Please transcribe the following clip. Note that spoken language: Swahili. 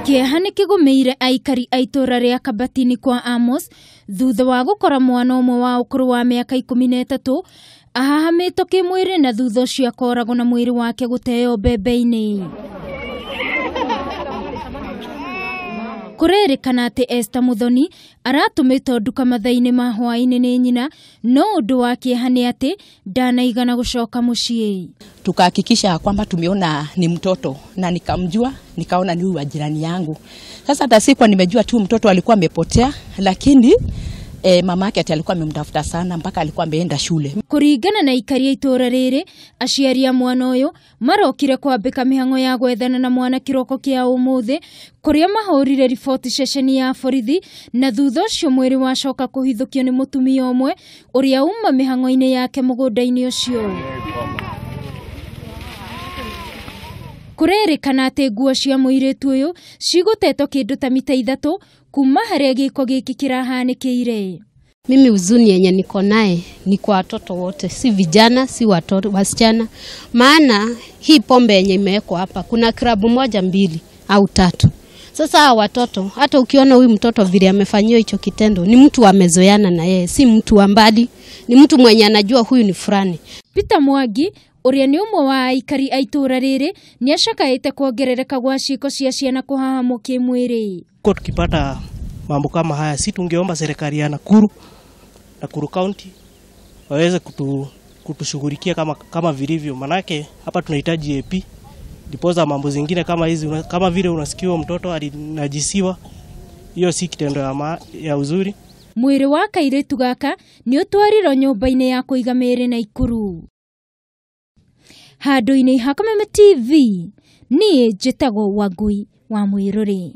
Kĩeha nĩ kĩgũmĩire aikari a itũũra rĩa Kabatini kwa Amos thutha wa gũkora mwana ũmwe wa ũkũrũ wa mĩaka 13 ahahamĩtwo kĩmwĩrĩ na thutha ũcio akoragwo na mwĩrĩ wake gũteo mbembe-inĩ. Kũrerĩkana atĩ Esther Muthoni aratũmĩtwo nduka mathaa-inĩ ma hwaĩ-inĩ nĩ nyina, no ũndũ wa kĩeha nĩ atĩ ndanaigana gũcoka mũciĩ. Tukahakikisha kwamba tumeona ni mtoto na nikamjua, nikaona ni huyu wa jirani yangu. Sasa hata sikuwa nimejua tu mtoto alikuwa amepotea, lakini mama yake ati alikuwa amemtafuta sana mpaka alikuwa ameenda shule. Kuringana na aikari a itũũra rĩrĩ, aciari a mwana ũyũ marokire kwambĩka mĩhang'o ya gwethana na mwana kĩroko kĩa ũmũthĩ, kũrĩa mahũrire riboti ceceni ya borithi, na thutha ũcio mwĩrĩ wacoka kũhithũkio nĩ mũtumia ũmwe ũrĩa uma mĩhang'o-inĩ yake mũgũnda-inĩ ũcio. Kũrerĩkana atĩ nguo cia mũirĩtu ũyũ cigũtetwo kĩndũ ta mita 3 kuma harĩa gĩko gĩkĩ kĩrahanĩkĩire. Mimi huzuni yenye niko naye ni kwa watoto wote, si vijana si watoto wasichana, maana hii pombe yenye imewekwa hapa kuna klabu 1, 2 au 3. Sasa hawa watoto, hata ukiona huyu mtoto vile amefanyiwa hicho kitendo, ni mtu amezoeana na yeye, si mtu wa mbali, ni mtu mwenye anajua huyu ni fulani. Peter Mwangi ũrĩa nĩ ũmwe wa aikari a itũũra rĩrĩ nĩacakaĩte kuongerereka gwa ciĩko cia ciana kũhahamwo kĩmwĩrĩ. Kwa tukipata mambo kama haya, si tungeomba serikali ya Nakuru, Nakuru County waweze kutushughulikia kama vilivyo, manake hapa tunahitaji AP ndiposa mambo zingine kama hizi, kama vile unasikiwa mtoto alinajisiwa, hiyo si kitendo ya uzuri. Mwĩrĩ wa kairĩtu gaka nĩ ũtwarirwo nyũmba-inĩ ya kũiga mĩĩrĩ Naikuru. Handũ-inĩ ha Kameme TV, niĩ njĩtagwo Wangui wa Mwĩrũrĩ.